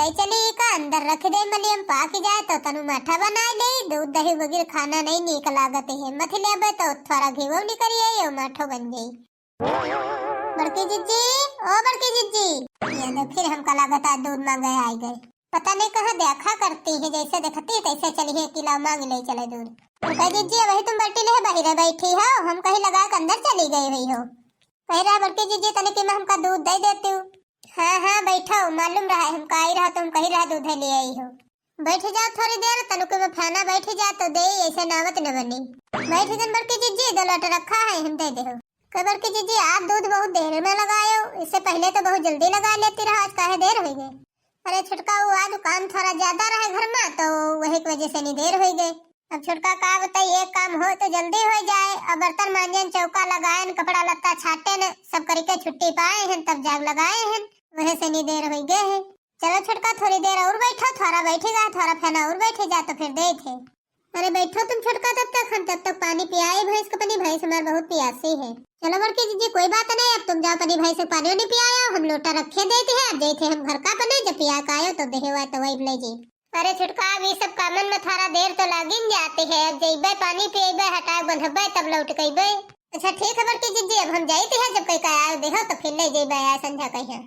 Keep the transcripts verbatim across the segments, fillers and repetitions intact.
ए चली का अंदर रख दे, मलियम पाक जाए तो तनु माठा बनाए दे। दूध दही बगैर खाना नहीं नीक लागत है, मथि लेबे तो थोड़ा घीवो निकरी आई और माठो बन जाई। बड़की जिज्जी, ओ बड़की जिज्जी, ये देख फिर हमका लागत आज दूध मांगे आई गए। पता नहीं कहाँ देखा करती है, जैसे देखती है तैसे चली है, किला मांग ले चले दूध। बड़की जिज्जी, वही तुम बल्टी ले बाहर बैठी हो, हम कहीं लगा के अंदर चली गई हुई हो। कह रहा बड़की जिज्जी तनिक में हमका दूध दे देती हूँ। हाँ हाँ बैठो, मालूम रहा है हमका आई रहा तो हम कही रहा दूध ले आई हो। बैठ जाओ थोड़ी देर, तनुके में फैना बैठ जा तो दे, ऐसे नावत न बनी। बैठ गन बड़की जिज्जी, दो लोटा रखा है, हम दे दे हो। कह बड़की जिज्जी, आज दूध बहुत देर में लगायो, इससे पहले तो बहुत जल्दी लगा लेती रहा, आज काहे देर हो गई? अरे छोटका, वो आज काम थोड़ा ज्यादा रहे घर में, तो वही की वजह से नहीं देर हो गई। अब छोटका का बताई, एक काम हो तो जल्दी हो जाए, अब बर्तन मांजन, चौका लगाएन, कपड़ा लत्ता छाटेन, सब करके छुट्टी पाए हैं, तब जाग लगाए हैं, वही से नहीं देर हो गए है। चलो छोटका, थोड़ी देर और बैठो, थोड़ा बैठेगा, थोड़ा फैना और बैठे जा तो फिर दे थे। अरे बैठो तुम छोटका, तब तक हम तब तक पानी पियाए भैंस को, अपनी भैंस हमार बहुत पियासी है। चलो बड़की जिज्जी, कोई बात नहीं, अब तुम जाओ अपनी भैंस को पानी नहीं पियाओ, हम लोटा रखे देते हैं, अब जाते हम घर का अपने, जब पिया के आयो तो देहे हुआ तो वही ले जी। अरे छोटका, अब ये सब कामन में थोड़ा देर तो लागिन जाती है, अब जइबे पानी पियबे, हटाए बंधबे तब लौट के अइबे। अच्छा ठीक है बड़की जिज्जी, अब हम जाते हैं, जब कहीं का आयो देहो तो फिर ले जइबे आए संझा कहीं।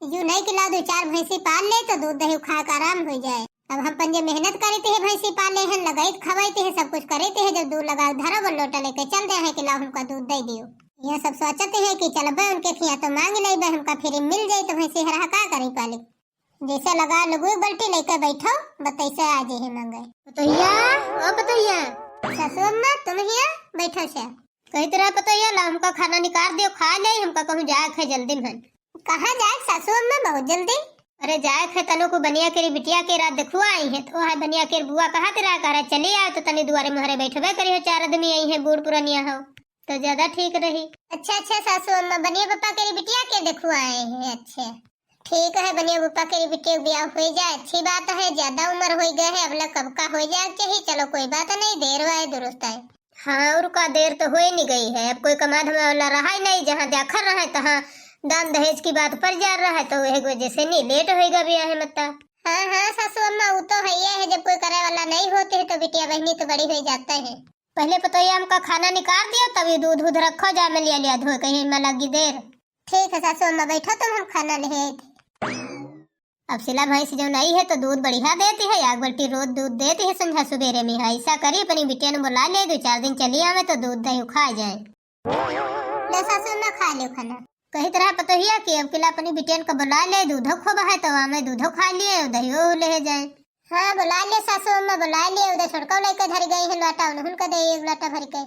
यू नहीं कि लाओ दो चार भैंसी पाल ले तो दूध दही खा के आराम हो जाए। अब हम पंजे मेहनत करते हैं, भैंसी पाले हैं, लगाई खवाते हैं, सब कुछ करते हैं, जब दूध लगा धरो वो लोटा लेके चल दे हैं कि लाओ हमका दूध दे दियो। यह सब सोचते हैं कि चलबे उनके खिया तो मांग लेबे, हमका फ्री मिल जाई तो भैंसी हरा का करी पाली। जैसे लगा लगू एक बाल्टी लेके बैठो, बतैसे आ जे है मांगे। पतोहिया, ओ पतोहिया। सासू अम्मा तुम हिया बैठो से। कही तरह पतोहिया ला हमका खाना निकाल दियो, खा ले, हमका कहूँ जाए है जल्दी में। कहाँ जाए सासू अम्मा बहुत जल्दी? अरे जाए है तनु को बनिया केरी बिटिया के रात देखुआ आई है, तो है बनिया केर बुआ कहा तेरा कह रहा चली आओ, तो तनी दुआरे मुहरे बैठबे करी हो, चार आदमी आई है, बूढ़ पुरानिया हो तो ज्यादा ठीक रही। अच्छा अच्छा सासू अम्मा, बनिया पापा केरी बिटिया के देखुआ आए हैं। अच्छा ठीक है, बनिया पापा केरी बिटिया के ब्याह हो जाए, अच्छी बात है, ज्यादा उम्र हो गए है, अब लग कब का हो जाए चाहिए। चलो कोई बात नहीं, देर वाए दुरुस्त है। हाँ, और का देर तो हो ही नहीं गई है। अब कोई कमा धमा वाला रहा ही नहीं, जहाँ जाखर रहा है तहाँ दान दहेज की बात पर जा रहा है, तो वही वजह से नहीं लेट होएगा ब्याह है मत्ता। हाँ हाँ सासू अम्मा, वो तो है ये है, जब कोई करे वाला नहीं होते है तो बिटिया बहनी तो बड़ी हो जाते हैं। पहले पतोहिया हमका खाना निकाल दियो, तभी दूध उध रखो जाए, मैं लिया लिया धोए, कहीं मैं लगी देर। ठीक है सासू अम्मा, बैठो तुम, हम खाना ले आए थे। अब सिला भैंस जौन आई है तो दूध बढ़िया देती है, एक बाल्टी रोज दूध देती है संझा सुबेरे में। ऐसा करी अपनी बिटिया ने बुला ले, दो चार दिन चली आवे तो दूध दही खा जाए। ले सासू अम्मा खा लियो खाना। कही तरह पतोहिया कि अब किला अपनी बिटियन का बुला ले, दूधो खोबा है तो आमे दूधो खा लिए, दहियो ले जाए। हाँ बुला ले सासू अम्मा, बुला ले, उधर छोटका लेके धर गई है लोटा, उन्होंने का दे एक लोटा भर के।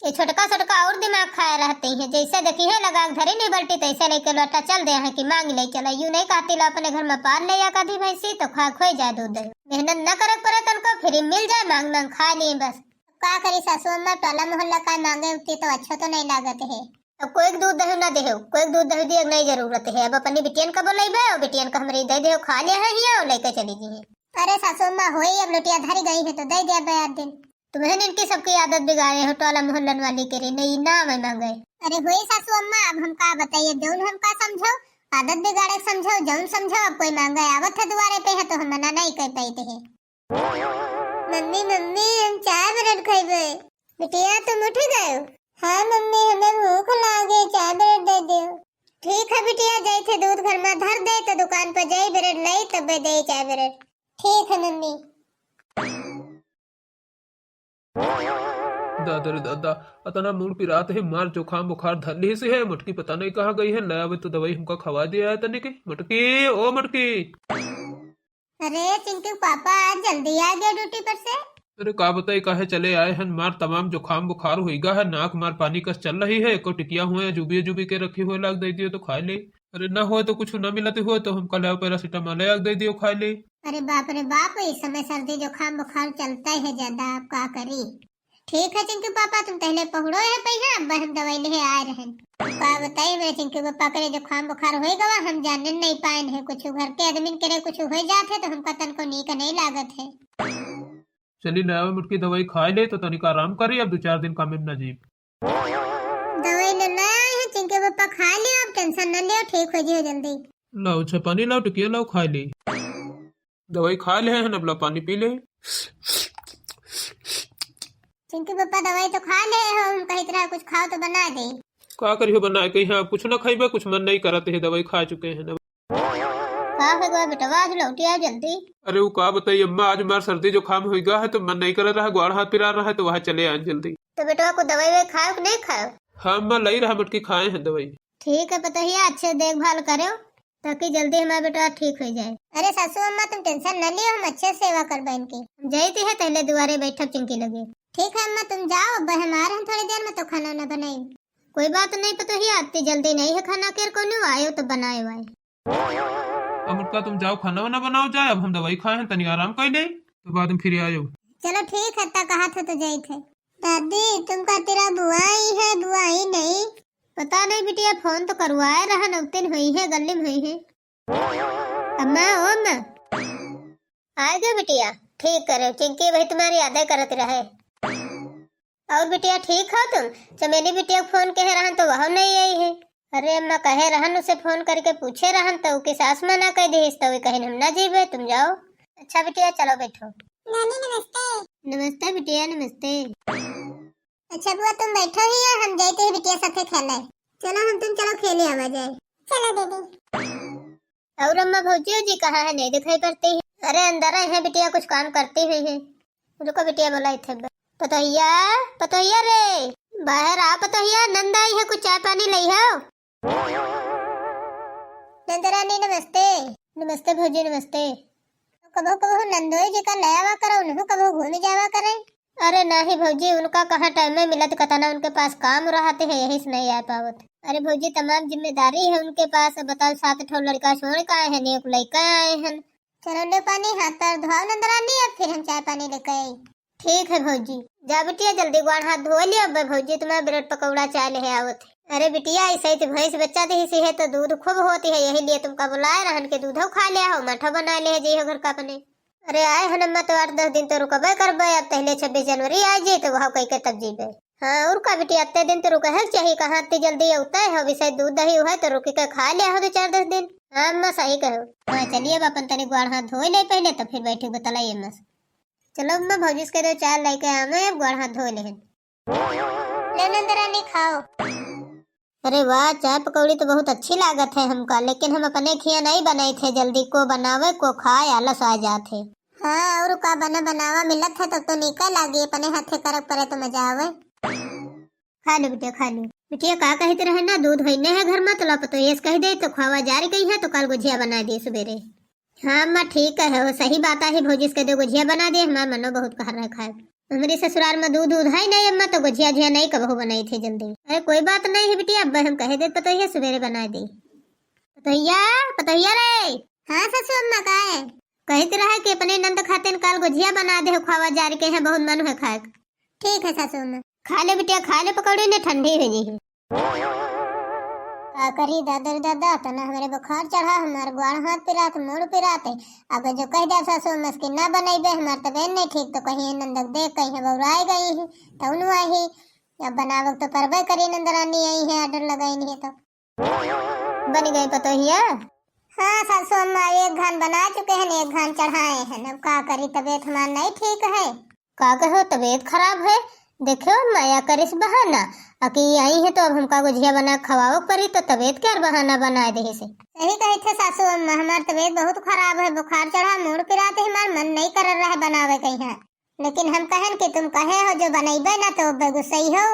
ये छोटका छोटका और दिमाग खाए रहते हैं, जैसे देखी है लगा के धरी नहीं बाल्टी, तैसे लेके लोटा चल दे हैं कि मांग ले चला। यूं नहीं कहती ला अपने घर में पाल ले या कभी भैंसी तो खा खोई जाए दूध दही। मेहनत न करे पड़े तनको, फ्री मिल जाए, मांग मांग खा लिए बस। का करी सासू अम्मा, टोला मोहल्ला का मांगे उठती तो अच्छा तो नहीं लागत है। अब कोई के दूध दही ना देहो, कोई के दूध दही दिए के नहीं जरूरत है। अब अपनी बिटियन का बोलैबे और बिटियन का हमरे दे देहो, खा ले है हिया और लेके चली जी। अरे सासू अम्मा होई, अब लोटिया धरी गई है तो दे दे बे आध दिन। तुम्हें इनकी सबकी आदत बिगाड़े हो, टोला मोहल्लन वाली के रे, नहीं ना मैं मांगे। अरे होई सासू अम्मा, अब हम का बताइए, जौन हम का समझो, आदत बिगाड़े के समझो, जौन समझो, अब कोई मांगे आवत है दुआरे पे है तो हम मना नहीं कर पाते हैं। मम्मी, मम्मी, हम चाय ब्रेड खइबे। बिटिया, तुम उठ गए हो? हाँ मम्मी, हमें भूख लागे, चाय ब्रेड दे दो। ठीक है बिटिया, जाई थे दूध घर में धर दे, तो दुकान पर जाई ब्रेड लाई, तब दे चाय ब्रेड। ठीक है मम्मी। दादा रे दादा, अतना मूड़ पिरात है, मार जुकाम बुखार धर ली से है। मटकी पता नहीं कहाँ गई है, ले आवे तो दवाई हमका खवा दिया है तनिक। मटकी, ओ मटकी। अरे चिंटू पापा आज जल्दी आ गए ड्यूटी पर से। अरे का बताई काहे चले आए हन, मार तमाम जुकाम बुखार होइगा है, नाक मार पानी कस चल रही है, एको टिकिया हुए जुबिए जुबी के रखी हुए लाग दे दियो तो खाए ले। अरे ना होए तो कुछ ना मिलते हुए तो हम कल आओ पैरासिटामोल लाग दे दियो खाए ले। अरे बाप रे बाप, इस समय सर्दी जुकाम बुखार चलता है ज्यादा, आप का करी। ठीक है चिंटू पापा, तुम पहले पहुड़ो है पहिया, अब हम दवाई ले आ रहे हैं। का बताई मेरे चिंटू पापा के जुकाम बुखार होए गवा, हम जाने नहीं पाए हैं, कुछ घर के आदमी के रे कुछ हो जात है तो हमका तनको नीक नहीं लागत है। चली ले आवे मटकी दवाई खाए ले तो तनिक आराम करी, अब दो चार दिन काम में ना जीव। दवाई ले ले आए हैं चिंटू पापा, खा लियो, अब टेंशन न लियो, ठीक हो जियो जल्दी। लाओ, अच्छा पानी लाओ, टिकिया लाओ, खाइ ली। दवाई खाइ लेहे हैं, अब ला पानी पी ले। चिंकी पप्पा दवाई तो खाइ लेहे हो, हम कहित रहा कुछ खाओ तो बनाइ देई। का करिहो बनाइ के, हाँ, कुछ ना खइबे, कुछ मन नहीं करत है, दवाई खाइ चुके हैं ना। का हो गवा बेटवा, आज लौटि आयो जल्दी। अरे उ का बताई अम्मा, आज हमार सर्दी जुकाम होइ गवा है तो मन नहीं करत रहा, ग्वाड़ हाथ पिरात रहा है तो वहाँ चले आए जल्दी। तो बेटवा को दवाई ववाई खायो कि नहीं खायो? हाँ अम्मा, लई रहा मटकी, खाए हैं दवाई। ठीक है पतोहिया, अच्छे देखभाल करेउ। ताकि जल्दी हमार बेटवा ठीक होइ जाए। अरे सासू अम्मा, तुम tension न लियो, हम अच्छे से सेवा करबे इनकी। हम जाइत है, तहले दुआरे बैठब चिंकी लगे। ठीक है अम्मा, तुम जाओ, अब हम आ रहे हैं थोड़ी देर में, तो खाना वाना बनाई। कोई बात नहीं पतोहिया, अत्ती जल्दी नहीं है खाना केर कोनो, आयो तो बनाए वाए। अब उनका तुम जाओ खाना वाना बनाओ जाए, अब हम दवाई खाए हैं, तनी आराम कर ले, तो बाद में फिर आयो। चलो ठीक है, ता कहा था तो जाइत है। दादी, तुमका तेरा बुआ आई है, बुआ आई नहीं? पता नहीं बिटिया, फोन तो करवाए रहन, उतिन हुई है, गल्ली में हुई है। अम्मा, ओ अम्मा। आइ गयो बिटिया, ठीक करे, चिंकी भाई तुम्हारी यादें करत रहे। और बिटिया ठीक हो तुम? चमेली बिटिया को फोन कहे रहन तो वह नहीं आई है। अरे अम्मा, कहे रहन उसे फोन करके पूछे रहन तो उनकी सास मना कर दी, तो वे कहिन हम ना जीबे, तुम जाओ। अच्छा बिटिया चलो बैठो। नानी नमस्ते। नमस्ते बिटिया, नमस्ते। अच्छा बुआ, तुम बैठो ही है, हम जाइत ही बिटिया साथे खेले। चलो हम तुम चलो खेले आवा जाए। चलो दीदी। और अम्मा भौजी जी कहाँ है, नहीं दिखाई पड़ती है? अरे अंदर है बिटिया, कुछ काम करती हुई है। रुको बिटिया, बोलाइत है। पतोहिया, पतोहिया रे, बाहर आ पतोहिया, नंद आई है, कुछ चाय पानी लई हो। नंदरानी नमस्ते। नमस्ते भौजी, नमस्ते। कबहू कबहू नंदोई जी का लयावा करो, उनहू कबहू घूमी जावा करे। अरे नाही भौजी, उनका कहाँ टाइम मिलत, कतना उनके पास काम रहते हैं, यही से नहीं आ पावत। अरे भौजी, तमाम जिम्मेदारी है उनके पास। बताओ, सात ठो लड़का छोड़ के आए हैं, एक लड़का आए हैं। चलो ले पानी, हाथ पैर धोआओ नंदरानी, अब फिर हम चाय पानी लेके आई। ठीक है भौजी, जा बिटिया जल्दी ग्वाड़ हाथ धो लियो। अब भौजी तुम्हारा ब्रेड पकौड़ा चाय ले आवत है। अरे बिटिया, ऐसे ही तो भैंस बच्चा देही से है तो दूध खूब होती है, यही लिए तुमका बुलाए रहन के दूधो खा ले हो, मठो बना ले जइहो घर का अपने। अरे आए हन अम्मा तो आठ दस दिन तो रुकबे करबे, अब पहले छब्बीस जनवरी आ जाए तो वह कह के तब जीबे। हाँ और का बिटिया, अत्ते दिन तो रुके है चाहिए, कहाँ अत्ते जल्दी उतरे हो, विषय दूध दही हुआ तो रुकी के खा ले हो दो चार दस दिन। हाँ अम्मा सही कहो। हाँ चलिए अब अपन तनी ग्वाड़ हाथ धोए ले पहले, तो फिर बैठी बतलाई अम्मा से। चलो अम्मा, भौजी से कह दो चाय लेके आवे, अब गोड़ हाथ धो लेहन। ले नंदरानी खाओ। अरे वाह, चाय पकौड़ी तो बहुत अच्छी लागत है हमका, लेकिन हम अपने खिया नहीं बनाई थे, जल्दी को बनावे को खाए आलस आ जात है। हाँ, और का बना बनावा मिलत है तब तो नीका लागी, अपने हाथे करक परे तो मजा आवे। खा लो बिटिया, खा लो। बिटिया का कहत रहे ना, दूध होइने है घर में, तो ला पतोहिया से कह दे, तो खावा जारी गई है, तो कल गुझिया बना दे सुबेरे। हाँ अम्मा, ठीक है, हो सही बात है, भौजी से कह दे गुझिया बना दे, हमार मनो बहुत कह रहा है खाए। हमरे ससुराल में दूध दूध है नहीं अम्मा, तो गुझिया झिया नहीं कबहू बनाई थे जल्दी। अरे कोई बात नहीं है बिटिया, अब हम कह दे पतोहिया सुबेरे बना दे। पतोहिया, पतोहिया रे। हाँ सासू अम्मा, का है? कहत रहा कि अपने नंद खातिन काल गुझिया बना दे, खावा जारी के है, बहुत मन है खाए। ठीक है सासू अम्मा। खा ले बिटिया, खा ले पकौड़ी ने, ठंडी हो जी है। का करी दादा रे दादा, तना हमरे बुखार चढ़ा, हमार ग्वाड़ हाथ पिरात, मूड़ पिरात है। अब जो कह दे सासू अम्मा से कि ना बनैबे, हमार तबीयत नहीं ठीक, तो कहीं नंदक देख कहीं बौराए गई है, तौनु आही। अब बनावक तो परबे करी, नंदरानी आई है, order लगाई नहीं है तो। बन गई पतोहिया? हाँ सासू अम्मा, एक घान बना चुके हैं, एक घान चढ़ाए हैं। अब का करी, तबीयत हमार नहीं ठीक है। का कहो, तबीयत खराब है? देखो, माया करिस बहाना, अकी आई है तो अब हमका गुझिया बना खवाओ परी, तो तबीयत के बहाना बनाए दे से। सही कही थे सासू अम्मा, हमार तबीयत बहुत खराब है, बुखार चढ़ा, मूड़ पिरात है, हमार मन नहीं कर रहा है बनावे कहीं। लेकिन हम कहन कि तुम कहे हो जो बनैबे ना तो बेगुसई हो।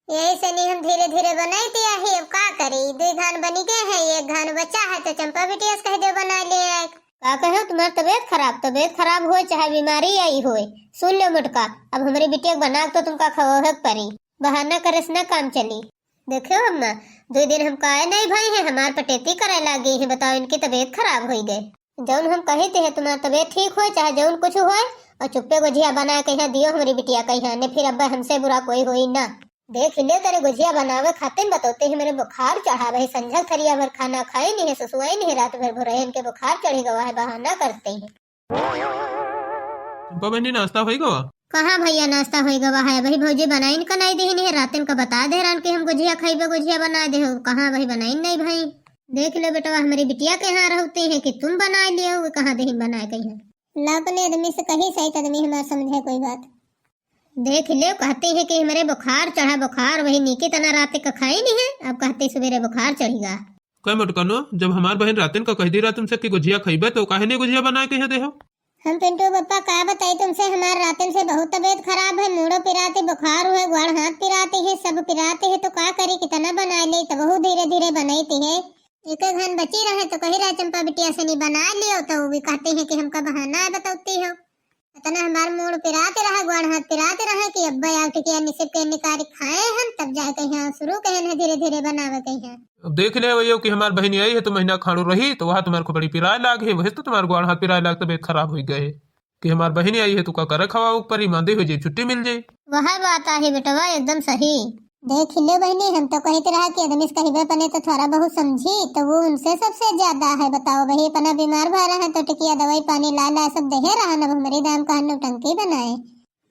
यही से नहीं हम धीरे धीरे बनैती आही, अब का करी, दो घान बनी गए हैं, एक घान बचा है तो चंपा बिटिया से कह दे बना ले आए। का कहो, तुम्हार तबीयत खराब, तबीयत खराब होए चाहे बीमारी आई होए, सुन लो मोटका, अब हमरी बिटिया के बना के तो तुमका खवावे के परी, बहाना करे से ना काम चली। देखो अम्मा, दो दिन हम काहे नहीं भाई हैं, हमार पटेती करे लागी हैं, बताओ इनकी तबीयत खराब होई गए। जौन हम कही ते है तुम्हार तबीयत ठीक होए चाहे जौन कुछ होए, और चुप्पे गुझिया बनाए कहिया दियो हमरी बिटिया कहिया ने, फिर अब हमसे बुरा कोई होई ना। देख ले तेरे गुझिया बनावे खातिर बतौते हैं मेरे बुखार चढ़ा भाई, संझल थरिया भर खाना खाए नहीं है, सुसुआए नहीं है, रात भर भुरहन के बुखार चढ़ी गवा है, बहाना करते हैं। चंपा बहनी, नाश्ता होई गवा? कहाँ भैया, नाश्ता होई गवा है? अबही भौजी बनाइन का नहीं देही नहीं, रातन का बता दे रहन कि हम गुझिया खइबे, गुझिया बना दे हो। कहाँ अबही बनाइन नहीं भाई। देख लो बेटवा, हमरे बिटिया के यहाँ रहते हैं कि तुम बनाए लियो, वो कहाँ देही बनाए कही है। ला अपने आदमी से कही, सही आदमी हमार समझे कोई बात। देख लो, कहते हैं कि हमरे बुखार चढ़ा, बुखार वही नीके तना रात का खाई नहीं है, अब कहते सुबेरे बुखार चढ़ेगा। कह मोटकनो, जब हमार बहिन रातन का कह दी रहा तुमसे कि गुझिया खइबे, तो काहे नहीं गुझिया बनाए के यहाँ देहो? हम पिंटू बप्पा का बताई तुमसे, हमार रातन से बहुत तबीयत खराब है, मूड़ो पिराते, बुखार हुए, ग्वाड़ हाथ पिराते है, सब पिराते है, तो का करी, कितना बनाए ले, तब वो धीरे धीरे बनैती है। एक घन बची रहे तो कही रहे चंपा बिटिया से नहीं बनाए लियो, तो वो भी कहते हैं कि हमका बहाना है बतौती हो। इतना हमार मूड़ पिराते रहे, ग्वाड़ हाथ पिराते रहे कि अब्बा आग टिकिया निसिब के निकारी खाए हन, तब जाए कहीं शुरू कहेन है धीरे धीरे बनावे कहीं। अब देख ले वही कि हमार बहिनी आई है तो महीना खाड़ू रही, तो वह तुम्हार खोपड़ी पिराए लाग है, वही तो तुम्हार ग्वाड़ हाथ पिराए लाग, तबीयत खराब हो गए कि हमार बहिनी आई है तो का करे, खवाओ ऊपर ही मांदी हो जाए, छुट्टी मिल जाए। वह बात आहे बेटवा, एकदम सही। देख ले बहिनी, हम तो कहते रहा कि आदमी से कहिबे पने तो थोड़ा बहुत समझी, तो वो उनसे सबसे ज्यादा है। बताओ बही, अपना बीमार भा रहा है तो टिकिया दवाई पानी ला ला सब देहे रहा, अब हमारी दाम का नौटंकी बनाए।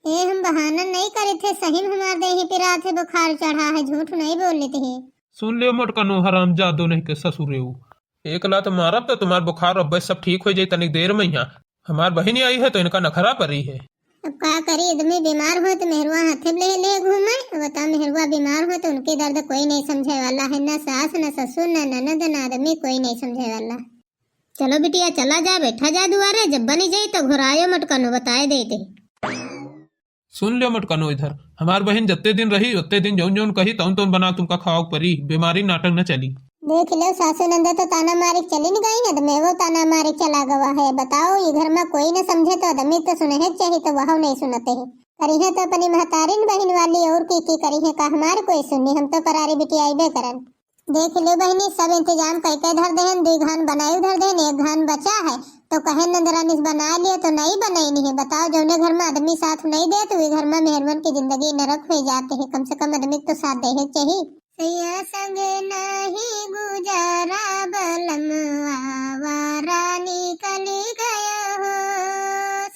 ए, हम बहाना नहीं करे थे, सही में हमार देही पिरात है, बुखार चढ़ा है, झूठ नहीं बोल लेते हैं। सुन ले मोटकनो, हराम जादो नहीं के ससुरेऊ, एक लात मारब तो तुम्हार बुखार अब सब ठीक हो जाई तनिक देर में। यहाँ हमार बहिनी आई है तो इनका नखरा परी है। अब का करी, आदमी बीमार हो तो मेहरुआ हाथे में ले ले घूमे। अब बता, मेहरुआ बीमार हो तो उनके दर्द कोई नहीं समझे वाला है, ना सास, ना ससुर, ना ननद, ना आदमी, कोई नहीं समझे वाला। चलो बिटिया, चला जा, बैठा जा दुआरे, जब बनी जाई तो घुरायो मोटकनो, बताए देते। सुन लियो मोटकनो इधर, हमार बहिन जत्ते दिन रही, उत्ते दिन जौन जौन कही, तौन तौन बना तुमका खावा परी, बीमारी नाटक न चली। देख लो सासू नंदा तो ताना मारे के चली न गई है, तो मैं वो ताना मारे के चला गवा है। बताओ, ये घर में कोई न समझे तो आदमी तो सुने है चाहिए, तो वह नहीं सुनते हैं। करी है तो अपनी महतारिन बहिन वाली, और की की करी है का हमार कोई सुनी, हम तो परारी बिटियाइबे करन। देख लो बहिनी, सब इंतजाम कई के धर देहन, दुई घान बनाई धर देहन, एक घान बचा है, तो कहे नंदरानी से बना लियो, तो नहीं बनैनी है। बताओ, जौने घर में आदमी साथ नहीं दे, तो वे घर में मेहरवन की जिंदगी नरक हो जाते है। कम से कम आदमी को तो साथ दे चाहिए। सैया संग नहीं गुजारा, बलम आवारा निकली गया हो।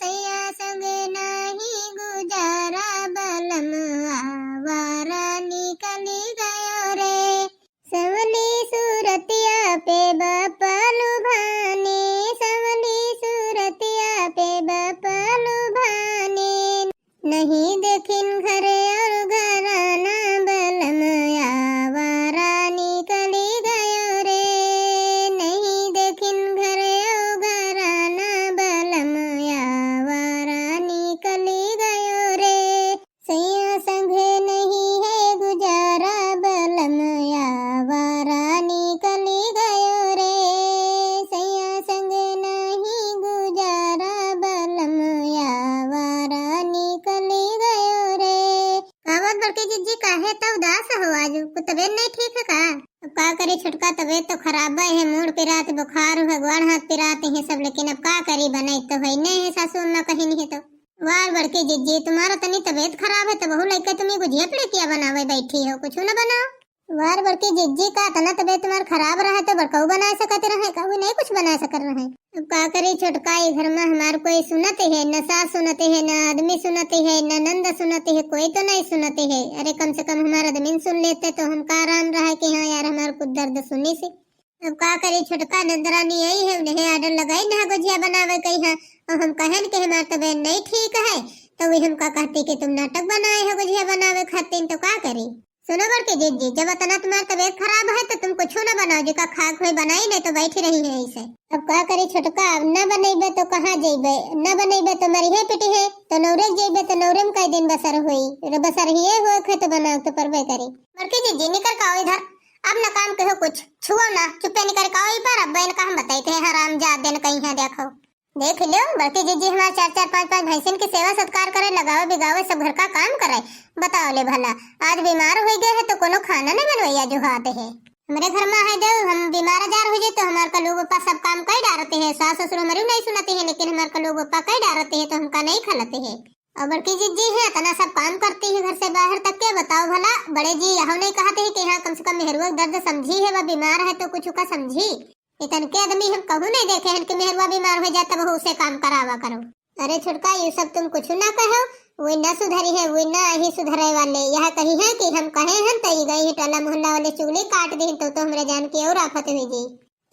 सैया संग नहीं गुजारा, बलम आवारा निकली गया रे। संवली सूरतिया पे बापा लुभाने, संवली सूरतिया पे बापा लुभाने। नहीं देखिन घर और घराना, बलम आवारा निकली गयो रे। नहीं देखिन घर और घराना, बलम आवारा निकली गयो रे। सैया संग नहीं है गुजारा, बलम आवारा निकली गयो रे। सैया संग नहीं गुजारा, बलम आवारा निकली गयो रे। का बात बड़की जिज्जी, काहे तो उदास हो आज? कुछ तबीयत नहीं ठीक है का? अब का करी छोटका, तबीयत तो खराब है, मूड़ पिरात, बुखार है, ग्वाड़ हाथ पिरात है सब, लेकिन अब का करी, बनाई तो है नहीं है, सासू अम्मा कही नहीं है तो। वार बड़की जिज्जी, तुम्हारा तनी तबीयत खराब है, तो बहू लइका तुम्ही गुझिया पिड़किया बनावे बैठी हो, कुछ न बनाओ। वार बड़की जिज्जी, का तना तबीयत तुम्हार खराब रहे तो बड़काऊ बना सकत रहे, कहू नहीं कुछ बना सकत रहे। अब का करी छोटका, ई घर में हमार कोई सुनत है, न सास सुनत है, न आदमी सुनत है, न नंद सुनत है, कोई तो नहीं सुनत है। अरे कम से कम हमार आदमी सुन लेते तो हमका आराम रहे कि हाँ यार हमार कुछ दर्द सुनी से। अब का करी छोटका, नंदरानी आई है, उन्हें आर्डर लगाई ना गुझिया बनावे कही है, और हम कहन के हमार तबीयत नहीं ठीक है, तो वे हमका कहती कि तुम नाटक बनाए हो गुझिया बनावे खातिर, तो का करी? सुनो बड़की जिज्जी, जब इतना तुम्हार तबीयत खराब है तो तुम कुछ ना बनाओ, जेका खाक होई बनाई, नहीं तो बैठी रही है ऐसे। अब का करी छोटका, अब ना बनैबे तो कहाँ जैबे, ना बनैबे तो मरिहे पिटिहे, तो नौरे जैबे तो नौरे में कई दिन बसर होई, रे बसर ही हो खे तो बनाओ तो परबे करी। बड़की जिज्जी निकर का इधर, अब न काम कहो कुछ, छुओ ना, चुप्पे निकर का ई पर, अब इनका हम बताई थे हराम जादे न कहीं है देखो। देख लो, बड़की जिज्जी हमार चार चार पाँच पाँच भैंसिन की सेवा सत्कार करे, लगावे बिगावे, सब घर का काम करे। बताओ ले भला, आज बीमार हो गए है तो कोनो खाना नहीं बनवैया जो हाथ है। हमरे घर में है जो हम बीमार आजार हो जाए तो हमार कलू बप्पा सब काम कई डारते हैं, सास ससुर हमारी नहीं सुनते हैं, लेकिन हमार कलू बप्पा कई डारते हैं तो हमका नहीं खलते हैं। और बड़की जिज्जी है इतना सब काम करती है घर से बाहर तक के। बताओ भला, बड़े जी यह नहीं कहते हैं कि हाँ कम से कम मेहरुआ के दर्द समझी है, वह बीमार है तो कुछ का समझी। इतन के आदमी हम कहूँ नहीं देखे हैं कि मेहरुआ बीमार हो जाए तब उसे काम करावा करो। अरे छोटका, ये सब तुम कुछ ना कहो, वही ना सुधरी है, वही ना ही सुधरे वाले। यह कही है कि हम कहे हैं तो ये गई है टोला मोहल्ला वाले चुगली काट दी तो, तो हमरे जान की और आफत हुई जी।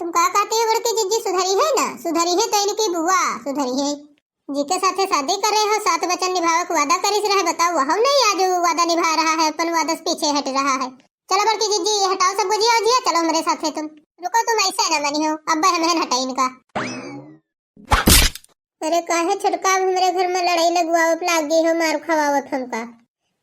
तुम का कहती हो बड़की जिज्जी, सुधरी है ना? सुधरी है तो इनकी बुआ सुधरी है। जिके साथे शादी करे हो, सात वचन निभावे के वादा करिस रहे, बताओ वह नहीं आज वो वादा निभा रहा है, अपन वादा से पीछे हट रहा है। चलो बड़की जिज्जी, ये हटाओ सब गुजिया उजिया, चलो हमरे साथे तुम। रुको, तुम ऐसे ना मनी हो, अब हम हन हटाई इनका। अरे काहे छोटका, अब हमरे घर में लड़ाई लगवावे पे लाग गई हो, मार खवावत हमका।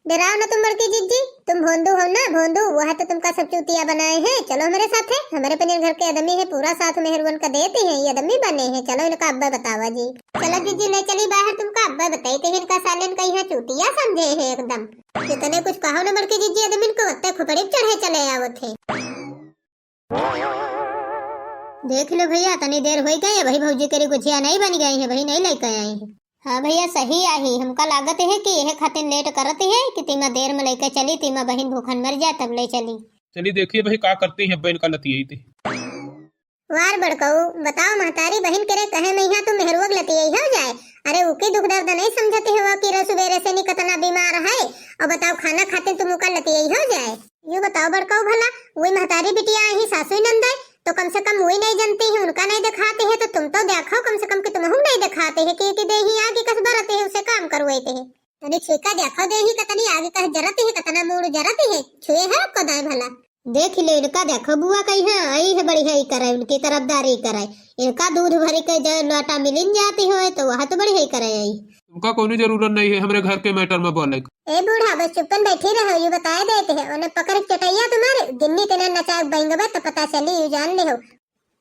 डराओ ना तुम बड़की जिज्जी, तुम भोंदू हो ना, भोंदू, वह तो तुमका सब चूतिया बनाए हैं। चलो हमरे साथे, हमरे पनियर घर के आदमी है, पूरा साथ मेहरुअन का देते हैं, ये आदमी बने हैं। चलो इनका अब्बा बतावा जी। चलो जिज्जी, नहीं चली बाहर, तुमका अब्बा बताई थे, इनका सालन का यहाँ चूतिया समझे हैं एकदम। जितने कुछ कहो ना बड़की जिज्जी, आदमी इनको वत्ते खुपड़ी पे चढ़े चले आवत है। देख लो भैया, तनी देर होई गई है, भाई भौजी केरी गुझिया नहीं बनी गई है, भाई नहीं लेके आई है। हाँ भैया, सही आही, हमका लागत है कि यह खातिर लेट करत है कि तीमा देर में लेके चली, तीमा बहिन भूखन मर जाए तब ले चली। चली देखिए भाई का करती है, बहन का लतियाई थे। वार बड़कऊ, बताओ महतारी बहिन केरे कहे में यहाँ तुम मेहरुआ के लतियाई हो जाए। अरे उकी दुख दर्द नहीं समझती हो कि रो सुबेरे से नी कतना बीमार है, और बताओ खाना खातिर तुम उका लतियाई हो जाए। यू बताओ बड़कऊ भला, वही महतारी बिटिया आई सासू नंदे, तो कम से कम वही नहीं जानती है, उनका नहीं दिखाते हैं, तो तुम तो देखो कम से कम कि तुम हम नहीं दिखाते हैं कि, कि देही आगे कस बरते हैं, उसे काम करवाते हैं। तनी छेका देखो देही कतनी आगे कस जरती है, कतना मूड़ जरती है, छुए है आपको दाएं भला। देख ले इनका, देखो बुआ कही है, आई है बढ़िया ही करे, उनकी तरफदारी करे। इनका दूध भरी के जो लोटा मिलिन जाती हो तो वह तो बढ़िया ही करे आई। तुमका कोनो जरूरत नहीं है हमरे घर के मैटर में बोले के। ए बूढ़ा, बस चुप्पन बैठी रहो, यू बताए देते हैं, उन्हें पकड़ के चटैया तुम्हारे गिन्नी तेना नचा बेंगबा तो पता चली, यू जान ले हो।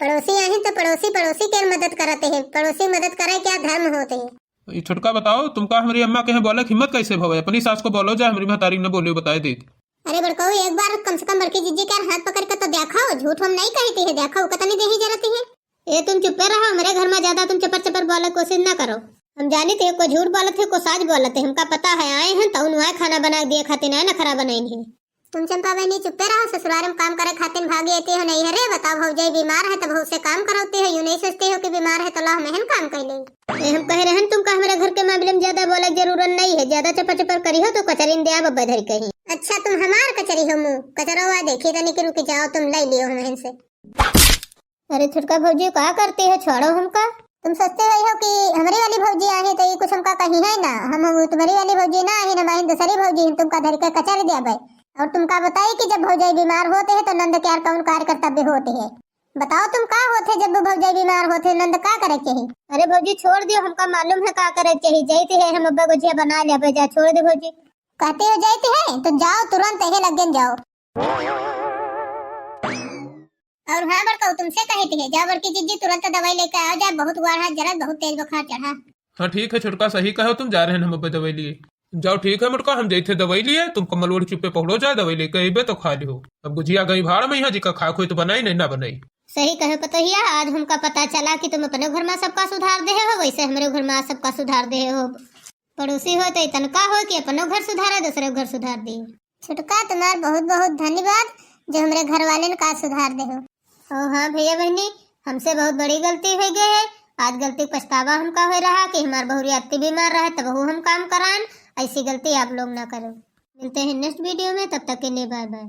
पड़ोसी आहिन तो पड़ोसी, पड़ोसी के मदद करते हैं, पड़ोसी मदद करे क्या धर्म होते हैं। ई छोटका बताओ, तुमका हमरी अम्मा के यहाँ बोले के हिम्मत कैसे भवे? अपनी सास को बोलो जा, हमरी महतारी ने बोले बताए देत। अरे बड़कऊ, एक बार कम से कम बड़की जिज्जी के हाथ पकड़ के तो देखाओ, झूठ हम नहीं कहती है, देखाओ कतनी देही जरती है। ए तुम चुप्पे रहो, हमरे घर में ज्यादा तुम चपर चपर बोले कोशिश ना करो। हम जानी थे को झूठ बोलत है, को साच बोलत है, हमका पता है, आए हैं तो उन्हें खाना बना दिए खातिर आए, नखरा बनाइन है। तुम चंपा बहनी चुप्पे रहो, ससुराल में काम करे खातिर भाग आते हो नहीं है रे। बताओ भौजाई बीमार है तब उसे काम कराते हो, यू नहीं सोचते हो कि बीमार है तो ला हम एहन काम कर ले। ए, हम कह रहे हैं तुमका हमारे घर के मामले में ज्यादा बोले के जरूरत नहीं है, ज्यादा चपर चपर करी हो तो कचरिन दे आप अब्बे धर कहीं। अच्छा तुम हमार कचरी हो मुँह, कचरवा देखी तनी कि रुक जाओ, तुम ले लियो हम एहन से। अरे छोटका भौजी का करती हो, छोड़ो हमका। तुम सोचते हो कि हमरी वाली भौजी आही तो ये कुछ हमका कही है ना, हम, हम तुम्हारी वाली भौजी ना आही ना, माहिन दूसरी भौजी है, तुमका धर के कचर देबे। और तुमका बताई कि जब भौजाई बीमार होते हैं तो नंद के यार कौन कार्य कर्तव्य होते हैं? बताओ तुम का होते जब भौजाई बीमार होते हैं, नंद का करे के ही? अरे भौजी छोड़ दियो, हमका मालूम है का करे के ही। जाते हैं हम अब्बा गुझिया बना लेबे, जा छोड़ दे भौजी। कहते हो जाते हैं तो जाओ तुरंत यही लग जाओ। और हाँ बड़कऊ, तुमसे कहे थे, जाओ बड़की जिज्जी तुरंत दवाई लेके आओ, जाए बहुत गुआर हाथ जरा, बहुत तेज बुखार चढ़ा। हाँ ठीक है छोटका, सही कहो तुम, जा रहे हैं हम अब दवाई लिए। जाओ ठीक है मोटका, हम जाइथे दवाई लिए, तुम कम्बल ओढ़ चुप्पे पकड़ो, जाए दवाई लेके अइबे तो खा लिहो। अब गुझिया गई भाड़ में, यहाँ जिका खाक होई तो बनाई, नहीं ना बनाई। सही कहे पतोहिया, आज हमका पता चला कि तुम अपने घर में सबका सुधार दे हो, वैसे हमरे घर में सबका सुधार दे हो। पड़ोसी हो तो इतनका हो कि अपनो घर सुधारे, दूसरे घर सुधार दे। छोटका, तुम्हार बहुत बहुत धन्यवाद जो हमरे घर वाले ने का सुधार दे हो। ओ हाँ भैया बहनी, हमसे बहुत बड़ी गलती हो गई है। आज गलती पछतावा हमका हो रहा कि हमार बहुरी अत्ती बीमार रहे तब हम काम कराएं। ऐसी गलती आप लोग ना करो। मिलते हैं नेक्स्ट वीडियो में, तब तक के लिए बाय बाय।